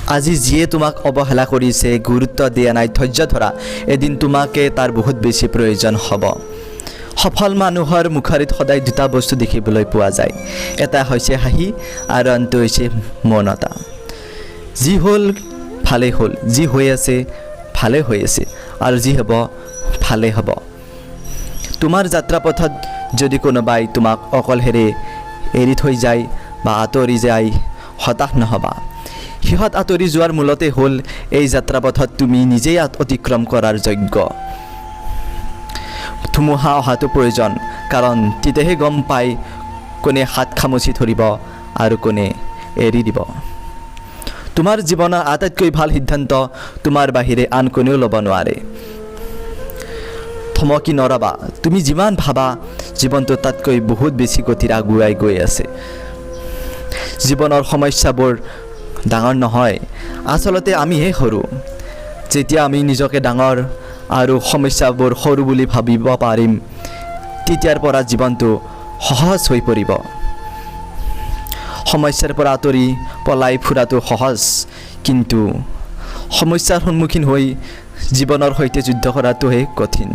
আজি যিয়ে তোমাক অৱহেলা কৰিছে, গুৰুত্ব দিয়া নাই, ধৈৰ্য ধৰা, এদিন তোমাকে তাৰ বহুত বেছি প্ৰয়োজন হ'ব। সফল মানুহৰ মুখৰিত সদায় দুটা বস্তু দেখিবলৈ পোৱা যায়, এটা হৈছে হাঁহি আৰু আনটো হৈছে মৌনতা। যি হ'ল ভালেই হ'ল, যি হৈ আছে ভালেই হৈ আছে আৰু যি হ'ব ভালেই হ'ব। তোমাৰ যাত্ৰাপথত যদি কোনোবাই তোমাক অকলশৰে এৰি থৈ যায় বা আঁতৰি যায়, হতাশ নহ'বা। সিহঁত আঁতৰি যোৱাৰ মূলতে হ'ল এই যাত্ৰাপথত তুমি নিজেই অতিক্ৰম কৰাৰ যোগ্য। ধুমুহা অহাটো প্ৰয়োজন, কাৰণ তেতিয়াহে গম পায় কোনে হাত খামুচি ধৰিব আৰু কোনে এৰি দিব। তোমাৰ জীৱনৰ আটাইতকৈ ভাল সিদ্ধান্ত তোমাৰ বাহিৰে আন কোনেও ল'ব নোৱাৰে। থমকি নৰবা। তুমি যিমান ভাবা, জীৱনটো তাতকৈ বহুত বেছি গতিৰে আগুৱাই গৈ আছে। জীৱনৰ সমস্যাবোৰ ডাঙৰ নহয়, আচলতে আমিহে সৰু। যেতিয়া আমি নিজকে ডাঙৰ আৰু সমস্যাবোৰ সৰু বুলি ভাবিব পাৰিম, তেতিয়াৰ পৰা জীৱনটো সহজ হৈ পৰিব। সমস্যাৰ পৰা আঁতৰি পলাই ফুৰাটো সহজ, কিন্তু সমস্যাৰ সন্মুখীন হৈ জীৱনৰ সৈতে যুদ্ধ কৰাটোহে কঠিন।